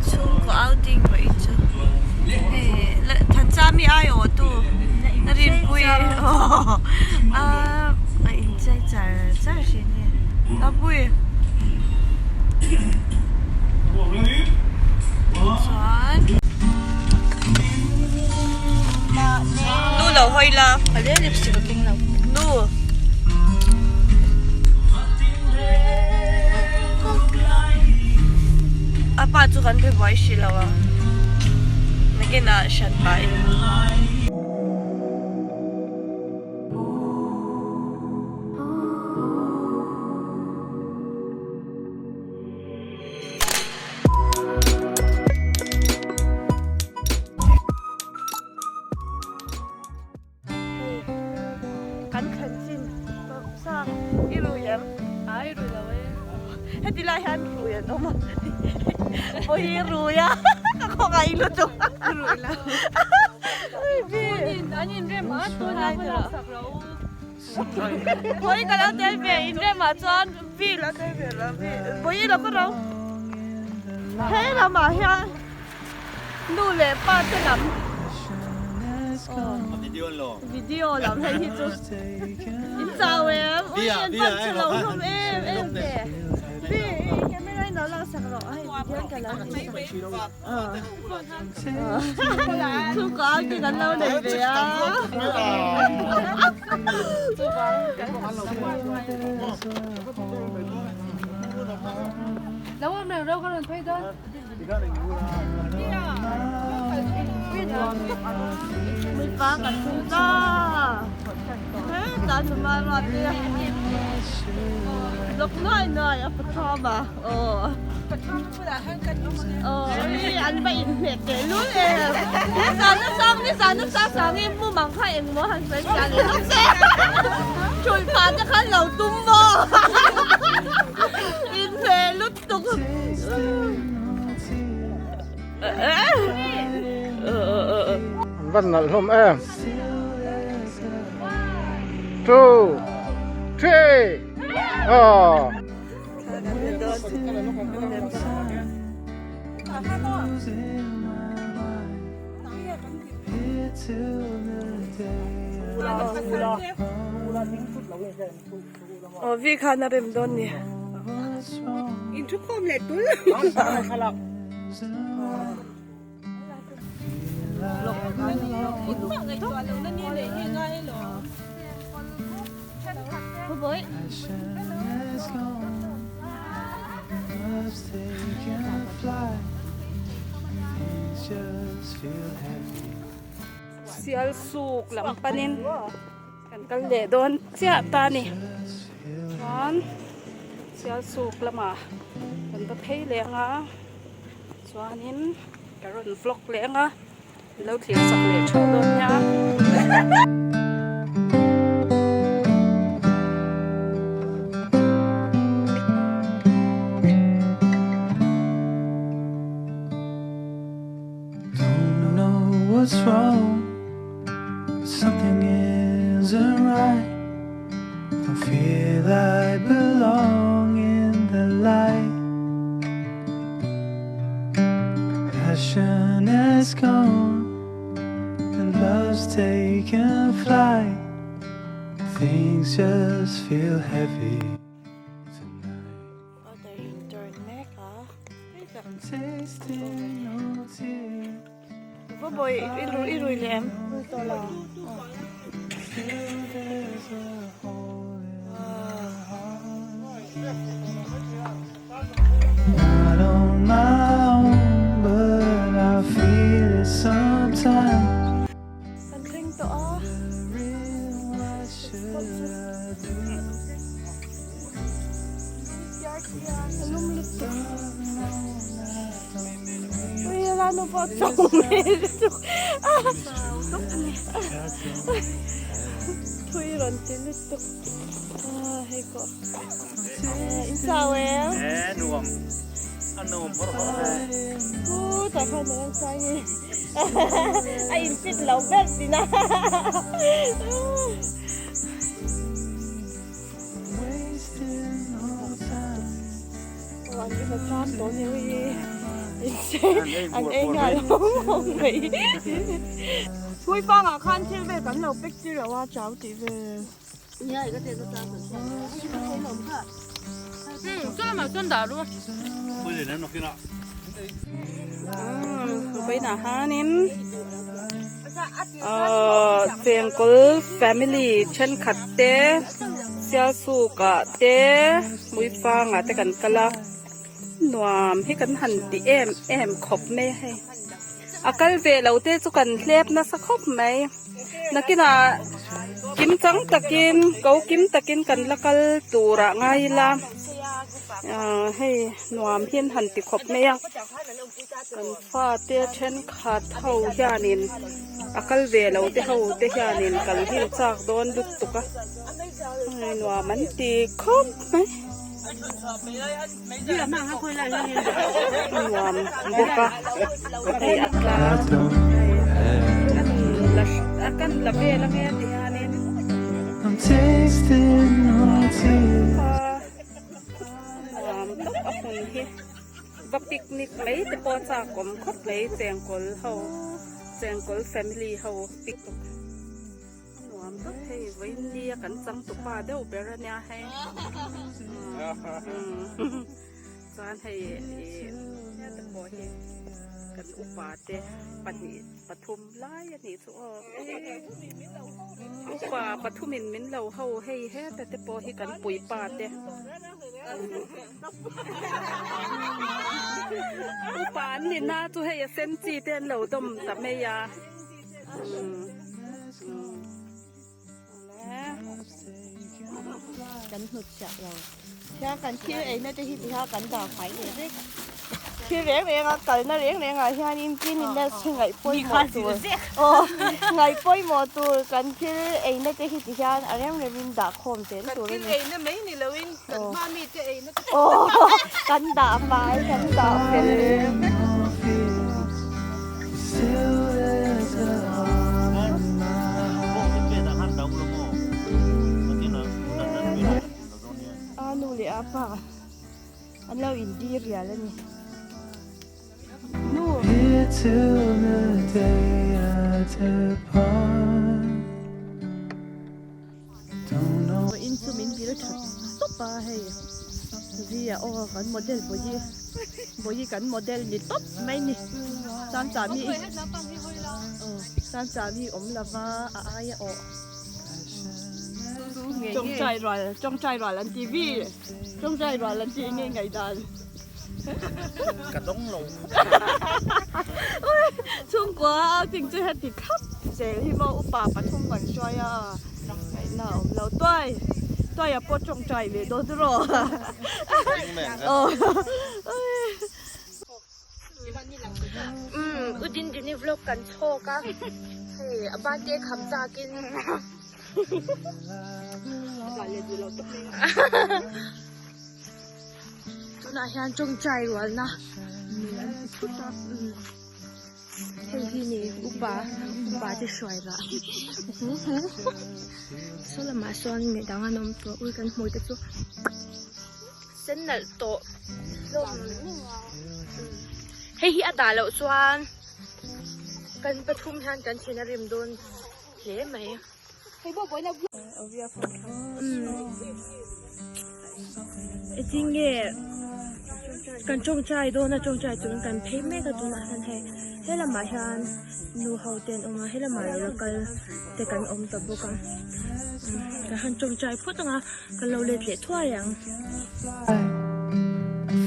Chhungkaw outing pawh hi chu hei Thanchami aiawhtu Rinpuii a inchei char char hrin nge Apuii chuan nu lo hawi la nu. A pa chu kan be buai hrih lo ang nakinah hran pah in. Hei kan thlen chin tawp sang i rui em? A i rui lo e. Heti lai hian rui an awm a. Pawh hi rui a ka khawngaih lutuk. Rui lo. An inrem a tuna va laksak lo. Pawh hi ka lo tel ve inrem ah chuan vi lo tel ve lo vi. Pawh hi lo ka ro. He lamah hian Nu leh pa te lam video lam hei hi chu in chau em ui an pan chu lo hlawm em em ve vi camera in lo lak sak rawh hei video ka lo ti chhungkaw ang tin an lo nei ve a Lo awm reng reng ka rawn phei dawn. Mipa kan hmu ta hetah numa ruat te lawk nuai nuai a pathum a aw aw an va inhnek teh lul em nizan atang nizan atang sang in mumang kha engmaw han sawi fiah leh lawk se thulh phah te khan lo tum maw inhmeh lut An van nalh hlawm em. Two, three, oh. Aw vi khan a rem dawn ni. In thu khawm leh tul. Sial suk lam panin. Kan kal leh dawn chiah ta a ni. Chuan Sialsuk lamah kan va phei leh ang a, chuanin ka rawn vlog leh ang a, min lo thlir sak leh theuh dawn nia. Don't know what's wrong Something isn't right Don't feel I belong in the light Passion has gone And love's taken flight Things just feel heavy Tasting no tears Va bawi i rui i rui leh em? Kan thleng tawh a. A lum lutuk. Ui a la nu pawh a chau hmel lutuk a thui rawn ti lutuk a hei pawh in chau em e nuam a nuam hawr hawr e chu tah khan an sai nge. A in fit lo ber tina. An in a cham tawh ni an ei nghal hawng mai. Pui pangah khan thil vel kan lo pack tir lo a chau tih vel. Vawiinah hianin ahh chengkawl family thenkhat te Sialsukah te Hmuifangah te kan kal a nuam hi kan han ti em em khawp mai a hei a kal ve lo te chu kan hlep nasa khawp mai. Nakinah kim chang takin ko kim takin kan la kal turah ngai ila ah hei nuam hian han ti khawp mai a kan fate thenkhat ho hianin a kal ve lo te ho te hianin kal hi an chak dawn lutuk a hei nuam an ti khawp mai nuam bawk a hei a tlang a kan la vel ange ti hianin nuam tawp a hmun hi va picnic mai te pawh a chak awm khawp mai chengkawl ho chengkawl family ho picnic. A nuam tawp hei vawiin nia kan chang tupa deuh ber a nia hei chuan hei ih heta pawh hi kan upa te pahnih pathum lai a nih chu aw upa pathum in min lo ho hei heta te pawh hi kan puipa te upa an ni na chu hei a sen chi te an lo dawm ta mai a. Kan hnut chiah lo. Hian kan thil eina te hi tiha kan dah fai leh vek. Thil reng reng a kalna reng reng ah hianin cleanliness hi ngaih pawimawh tur aw ngaih pawimawh tur kan thil eina te hi tihian a rem remin dah khawm zel tur a ni. Kan thil eina mai ni loin kan hma mi te eina te aw kan dah fai kan dah fel vek. A nu leh a pa an lo indir rial a ni. Nu. In chu min vil that tawp a hei zia aw kan model bawi bawi kan model ni tawp mai ni chuan chahbi chuan chahbi awm lova a aia awh tawngtai rual tawngtai rual an ti vi tawngtai rual an tih nge ngaihdan ka dawng lo chhungkua outing chu heti khap zel hi maw upa pathum kan hruai a ngaihna a awm lo tuai tuai a pawh tawngtai ve dawn rawh U Dindini vlog kan chhawk a hei a ban te kham chak in Tunah hian tawngtai rualna min an ti thut a hei hi ni upa upa te hruai rah saw lamah sawn mi dang an awm tawh ui kan hmui te chu sen nalh tawh hlawm hei hi a dah loh chuan kan pathum hian kan thin a rim dawn hle mai. Engtinge kan tawngtai dawn a tawngtai turin kan phei mek a tunah hian hei he lamah hian nu ho te an awm a he lamah lo la kal te kan awm ta bawk a kan han tawngtai phawt ang a kan lo let leh thuai ang.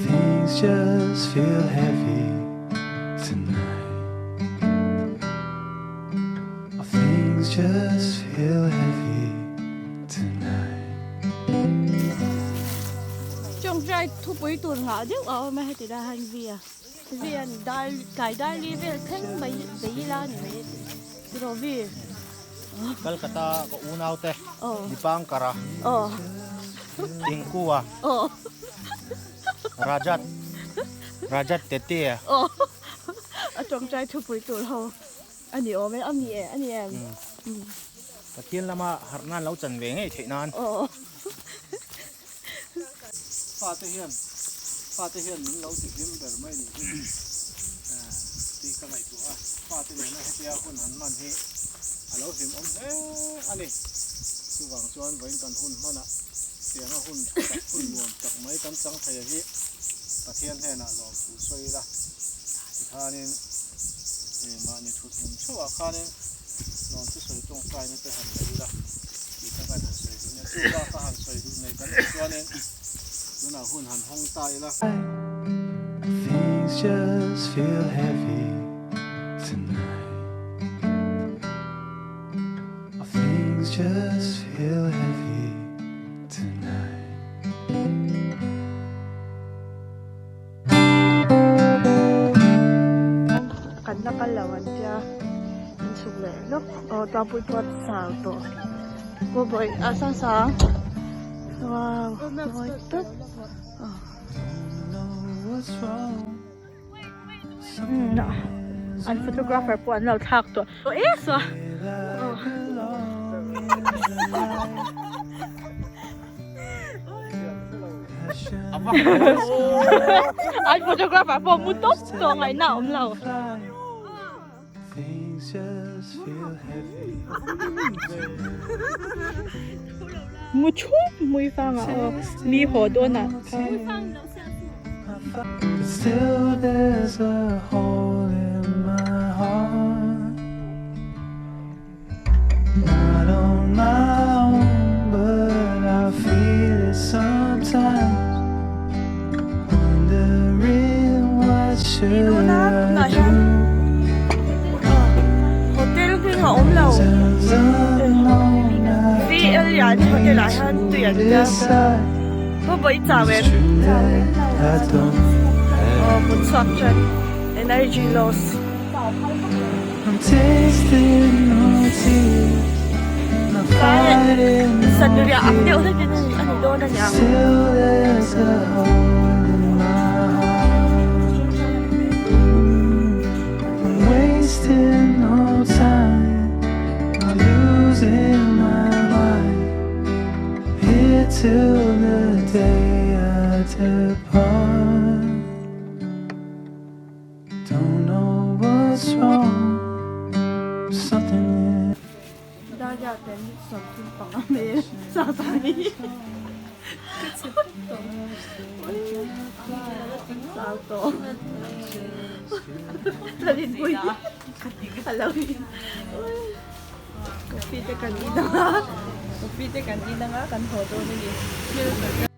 Things just feel heavy tonight. Things just feel heavy tonight. Tawngtai thupui tur nghah deuh a awm a heti lai hian vi a vi a ni dar tlai dar li vel thleng mai bei ila a ni mai a ti tiraw vi Calcutta ka unau te Dipankara Tinkua Rajat Rajat Tetea. A tawngtai thupui tur ho a ni awm e, a ni e, a ni em? Pathian lama harh nan lo chan ve ngei theih nan. Aw. Fate hian fate hian min lo ti hlim ber mai ni hi tih ka ngaihtuah a, fate nena hetia hun han hman hi a lo hlimawm hle a ni. Chuvang chuan vawiin kan hun hmanah tianga hun tha tak hun nuam tak mai kan chang thei a hi Pathian hnenah lawmthu sawi ila tikhanin mahni thut hmun theuhah khanin lawmthu sawi tawngtaina te han nei ila tih kha kan han sawi duh nia. Chu bak a han sawi duh nei kan awm chuanin tunah hun han hawng ta ila. Things just feel heavy tonight Things just feel heavy tonight. Kan la kal lo an tia an chhuk leh lawk aw tuampui pawh a chau tawh aw bawi a sang sang wow mawi tawp an photographer pawh an lo thlak tawh aw e saw aw. An photographer pawh mu tawp tawh ngaihna a awm lo. Mu thup mui fangah aw mi haw dawnah khan. Not on my own, but I feel it sometimes. Wondering what should I do. Hotel hming a awm lo. VL Lian Hotel ah hian tui an tia. Pu Bawi chau em? Aw mut chhuak chuan energy loss. Sanriah ang deuh hlek in a ni dawn a niang. Don't know what's wrong Something Darya ten 35 hmel sa sa ni Sao to Lalin pui Alo Coffee te kan in anga Coffee te kan in anga kan haw dawn a ni.